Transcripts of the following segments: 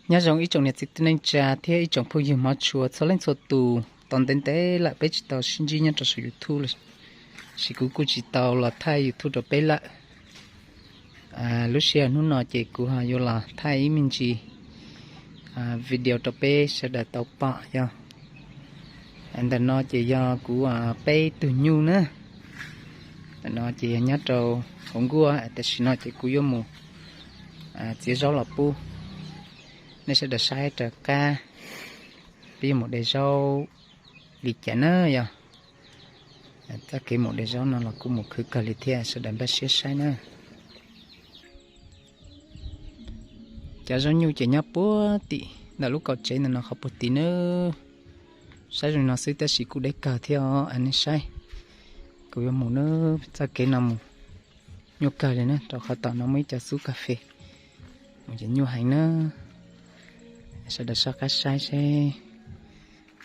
Nyob zoo ib tsoom niam txiv neej tsa thiab ib tsoom phooj ywg hmov tshua txhua leej txhua tus. Tau ntev ntev lawm peb tsis tau sib ntsib nyob rau saum YouTube lawm, sis kuv kuj tsis tau los thaij YouTube rau peb lawm. Lub sij hawm hnub no ces kuv ho yuav los thaij ib me ntsis video rau peb sawv daws tau pom yog. Ntawm no ces yog kuv peb tug nyuj na. Ntawm no ces yog nyob rau hauv nkuaj, tam sim no ces kuv yuav mus txiav zaub los pub nej sawv daws saib rov qab. Peb yuav mus de zaub li cas na yog. Txoj kev mus de zaub no los kuj mus khwv kawg li thiab, sawv daws npaj siab saib na. Cov zaub nyuj ces nyob puag tim ntawm lub kaum tsev ntawm no qhov puag tim na. Saib zoo no xwb tab sis kuj deb kawg thiab os, nej saib. Kuv yuav mus na, txoj kev no mus nyuaj kawg li na, rau qhov tom no muaj ib co xub kas fes, mus ces nyuaj heev na. Sawv daws soj qab saib seb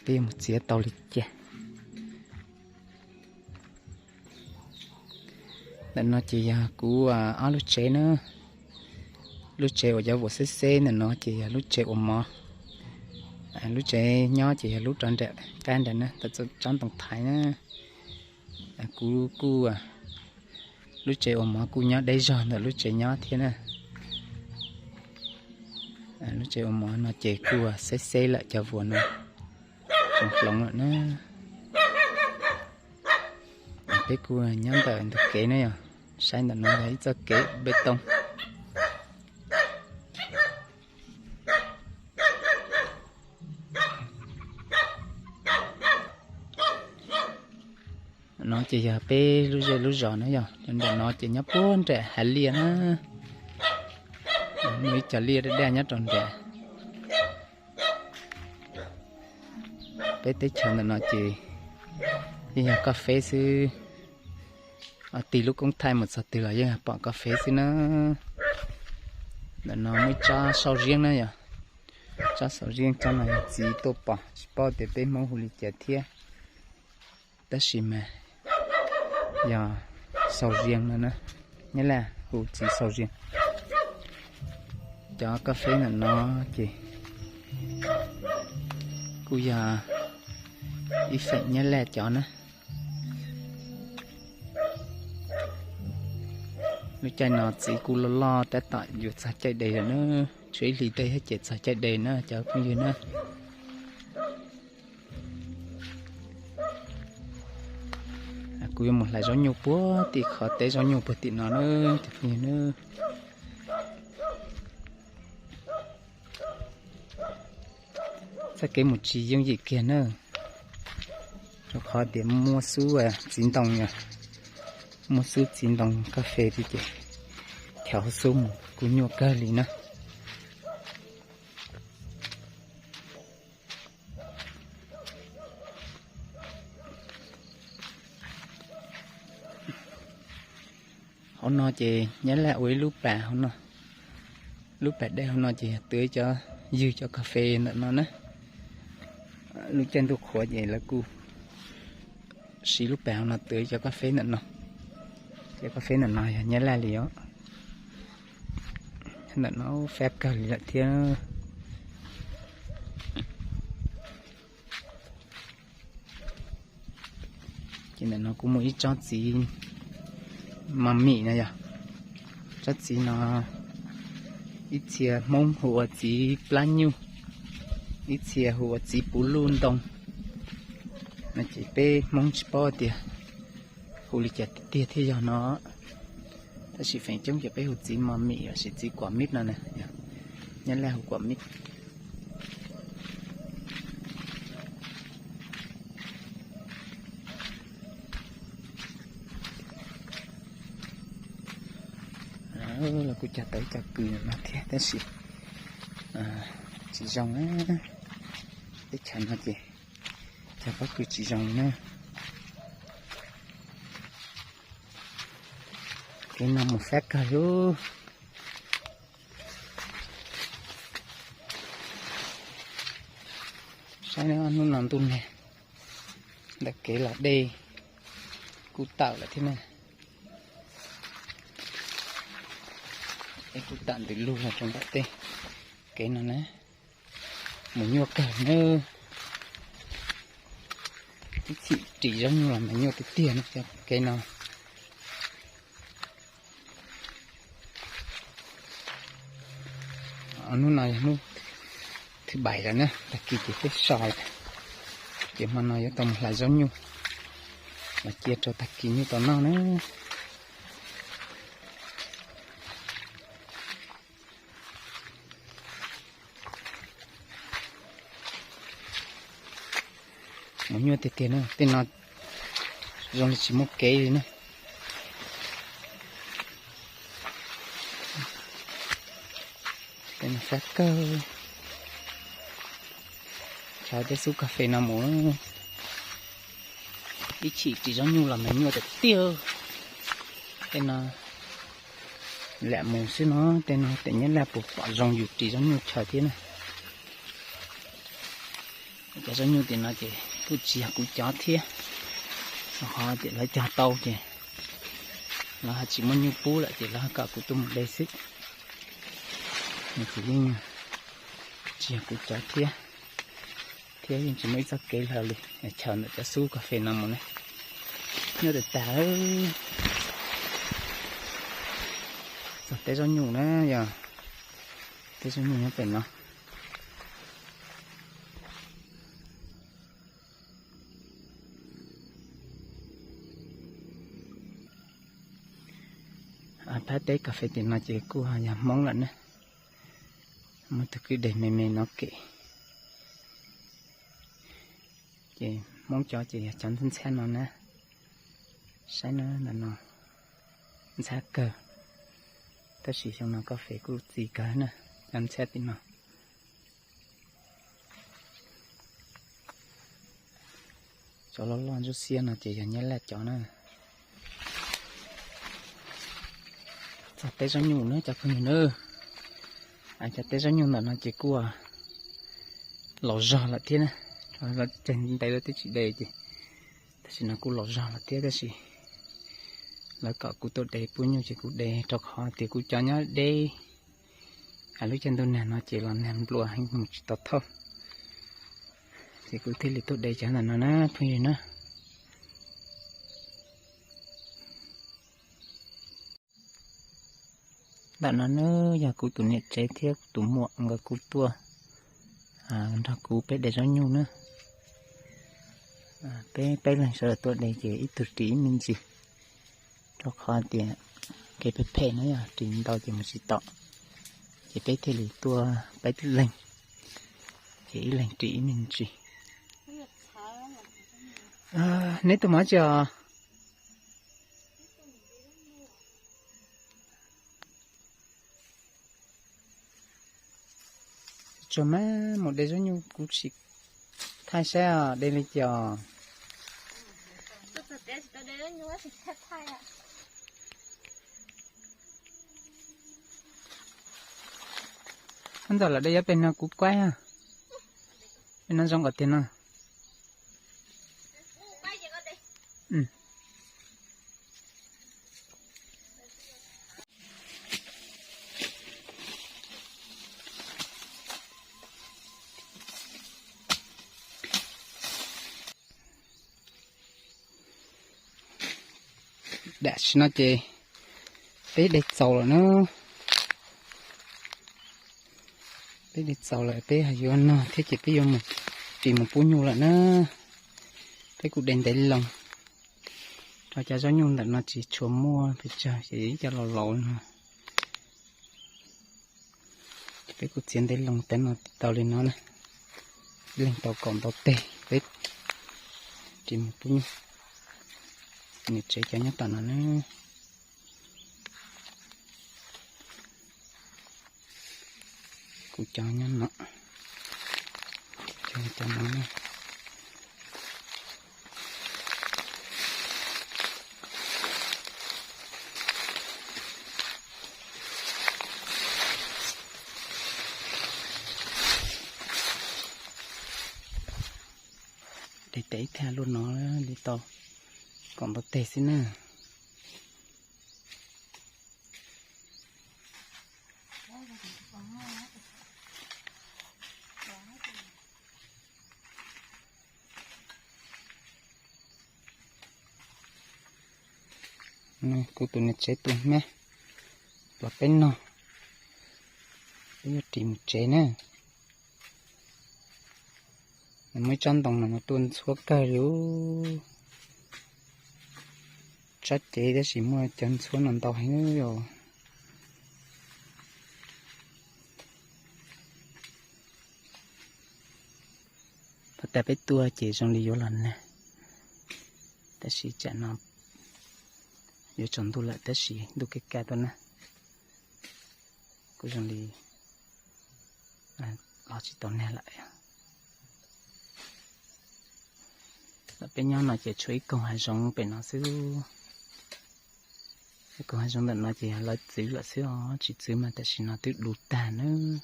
peb yuav mus txiav tau li cas. Ntawm no ces yog kuv ob lub tsev na. Lub tsev uas cov vuas xeb xeb ntawm no ces yog lub tsev ua mov. Lub tsev nyob ces yog lub rov nram qab nram na, tsob ntoo thaiv na. Kuv kuj, lub tsev ua mov kuj nyob deb zog ntawm lub tsev nyob thiab na. Lub tsev ua mov no ces kuj xeb xeb lawm cov vuas no, tsoom hloov lawm na. Peb kuj nyob ntawm ntug kev na yog, saib ntawm no yog ib txoj kev peb tooj. No ces yog peb lub zej lub zos na yog, nram no ces nyob puag nram hav liaj na. Muaj ib co liaj daj daj nyob rau nram. Peb teb chaws ntawm no ces yeej yog koj feb xwb. Tig lub koob thaij mus txog twg los yeej pom koj feb xwb na. Ntawm no muaj ib tsob sau ziab na yog. Tsob sau ziab tsob no yog txiv tuaj pom, tsis paub tias peb Hmoob hu li cas thiab, tab sis mas yog sau ziab no na, Nyab Laj hu txiv sau ziab. Cov koj feb ntawm no ces kuj yog ib feem Nyab Laj cov na. Lub caij no txiv kuj loj loj tab tom yuav txog caij de lawm na, tshuav ib hlis tej thiab ces txog caij de na cov phooj ywg na. Kuv yuav mus hlais zaub nyuj puag tim qhov teb zaub nyuj puag tim no na cov phooj ywg na. Txoj kev mus tsis yooj yim kiag na, rau qhov tias muaj xub txiv ntoo yog, muaj xub txiv ntoo kas fes li ces chav hauv xub mus kuj nyuaj kawg li na. Hauv no ces Nyab Laj ua ib lub pas hauv no, lub pas dej hauv no ces yog twv cov ywg cov kas fes ntawm no na. Lub caij ntuj qhuav ces lawv kuj siv lub pas hauv no twv cov kas fes ntawm no. Cov kas fes ntawm no yog Nyab Laj li os. Ntawm no fab kawg li lawm thiab. Ces ntawm no kuj muaj ib tsob txiv mos mim no yog, tsob txiv no ib txhia Hmoob hu ua txiv plab nyuj, ib txhia hu ua txiv puv luj ntoo. No ces peb Hmoob tsis paub tias hu li cas tiag tiag thiaj yog no, tab sis feem coob ces peb hu txiv mos mim lossis txiv kuam mib no na, Nyab Laj hu kuam mib. Los kuj cog tau ib co kws no thiab tab sis tsis zoo. Teb chaws no ces cog pob kws tsis zoo li na. Kev no mus fab kawg li. Saib hnub no ntuj nag, ntawm kev los dej kuj tawm lawm thiab na. Dej kuj tawm ntws lug los rau ntawm tej kev no na. Mus nyuaj kawg na. Ib chim ris zaub nyuj los mas nyuaj tiag tiag no cov kev no. Hnub no yog hnub thứ bảy lawm na, tag kis ces peb so lawm. Ces hmo no yuav tau mus hlais zaub nyuj los cia rau tag kis nyuj tau noj na. Mus nyuaj tiag tiag na, tej no zoo li tsis muaj kev li na. Tej no fab kawg. Chav tej xub kas fes no mus, ib chim ris zaub nyuj los mas nyuaj tiag tiag. Tej no lam mus xwb no, tej no tej nyab laj puas pom zoo yus ris zaub nyuj chaw thiab na. Cov zaub nyuj tim no ces kuj tsis yog kuv cov thiab, rau qhov tias lawv cog tau ces lawv ho tsis muaj nyuj pub lawm ces lawv kom kuv tuaj mus de xwb. Ces yeej tsis yog kuv cov thiab, thiab yeej tsis muaj ib txoj kev hlo li, chaw ntawm cov xub kas fes no mus ne. Nyuaj tas tas. Txog teb zaub nyuj na, yog teb zaub nyuj nyob pem no. Phab teb kas fes tim no ces kuj yog Hmoob lawm na. Muaj tus kwj deg me me no kem. Ces Hmoob cov ces yog cov ntxhab ntxhab no na. Saib na, ntawm no ntxhab kawg. Tab sis xyoo no kas fes kuj txi kawg na, cov ntxhab tim no. Cov loj loj ntsuab xiab no ces yog nyab laj cov na. Txog teb zaub nyuj na cov phooj ywg na. Cov teb zaub nyuj ntawm no ces kuj laus zog lawm thiab na. Ceg ntev lawv twb tsis de ces, tab sis no kuj laus zog lawm thiab, tab sis lawv kom kuv tuaj de pub nyuj ces kuv de, rau qhov tias kuv cov nyob deb. Lub caij ntuj nag no ces los nag nplua heev mus tsis tau thauj, ces kuv thiaj li tuaj de cov ntawm no na phooj ywg na. Ntawm no na yog kuv tus niam tsev thiab kuv tus muam nkawd kuj tuaj nrog kuv peb de zaub nyuj na. Peb peb leeg sawv daws tuaj de ces ib tug ris ib me ntsis, rau qhov tias kev phem phem na yog ris ntau ces mus tsis tau, ces peb thiaj li tuaj peb leeg, ces ib leeg ris ib me ntsis. Neb tuaj mus dab tsi os? Tsuag mas mus de zaub nyuj kuv sim thaij saib os, de li cas. Ntawm lawv de yuav pem no kuv kuaib, pem no zoo nkaus tiag no. Tam sim no ces peb de txaus lawm na. Peb de txaus lawm, peb ho yuav nog thiab ces peb yuav mus ris mus pub nyuj lawm na. Peb kuj de ntev loo, rau cov zaub nyuj ntawm no tsis tshua muaj pes tsawg ces ib co laus laus no. Peb kuj txiav ntev loo tev no tau li no na. Leej tau kaum ntau teg, peb ris mus pub nyuj. Niam tsev cov nyob tom no na. Kuv cov nyob no, cov no. De tes ib thaj luaj no li tau kaum ntau teg xwb na. Kuv tus niam tsev tus hmab los peb noj, peb yuav ris mus tsev na. Nws muaj ib tsob ntoo no mas tuaj ntxhuab kawg li. Tsob cev tab sis muaj cov ntxhuab no ntau heev os. Pab tas peb tuaj ces zoo li yuav los nag, tab sis tsam no yuav tsaus ntuj lawm tab sis ntuj kaj kaj tuaj na, kuj zoo li los tsis tau nag lawm. Peb nyob no ces tshuav ib koog hav zoov pem no xwb. Ib koog hav zoov ntawm no ces yog lawv txwv lawm xwb os, tsis txwv mas tam sim no twb du tag nawb.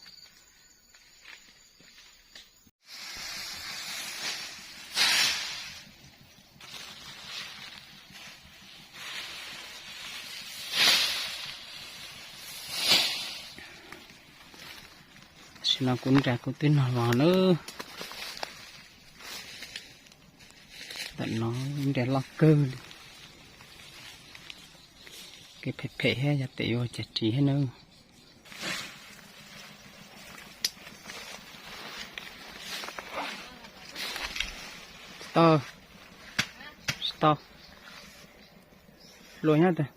Tam sim no kuv nra kuv twb nog los nawb. Ntawm no nra loj kawg li. Kev phem phem thiab yog tes yuav ua cas ris thiab nawb. Tsis tau, tsis tau. Hlua nyob tas.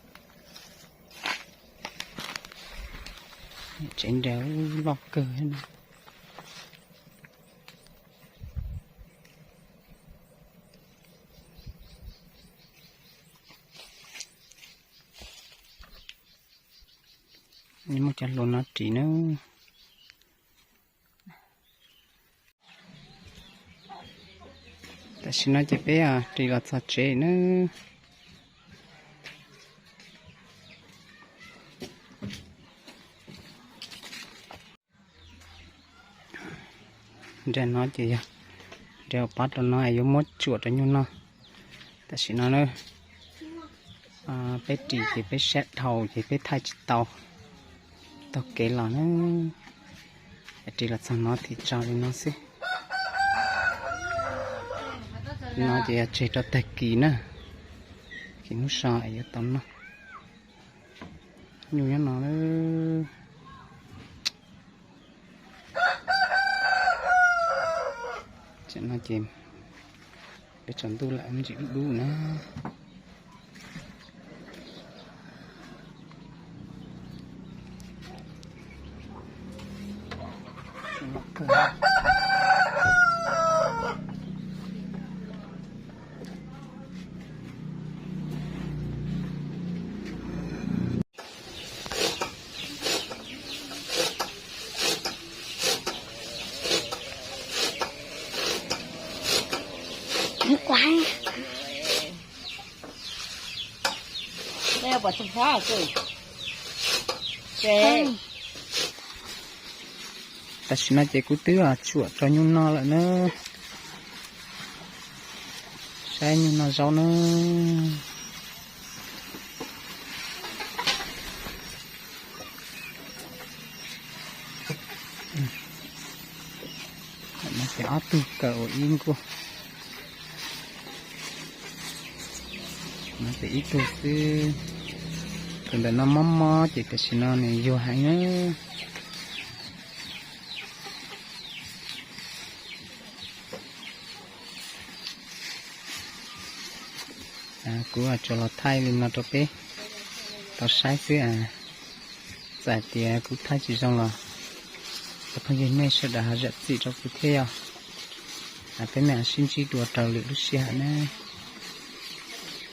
Tsev nra loj kawg thiab. Muaj cov hlua no ris nawb. Tam sim no ces peb ris los txog tsev nawb. Nra no ces yog nra uas pab rau no es yuav muab tsuam rau nyuj noj. Tam sim no na, peb ris ces peb sab dhau ces peb thaij tsis tau, taug kev los na. Ris los txog no thiaj tso li no xwb. No ces yog tseg rau tag kis na, kis hnub so es yuav tau noj. Nyuj nyob no na. Tam no ces peb tsaus ntuj lawm ntsis dub dub na. Tam sim no ces kuv twb tsuam rau nyuj noj lawm na. Saib nyuj noj zaub na. Ces ob tug kaw ua ib nkuaj. No ces ib tug xwb. Tus ntawm no mob mob ces tam sim no nws yuag heev na. Kuv tsuas los thaij li no rau peb tau saib xwb. Txawm hais tias kuv thaij tsis zoo los cov phooj ywg nej sawv daws ho zam txim rau kuv thiab yog. Peb mam sib ntsib dua rau lwm lub sij hawm na.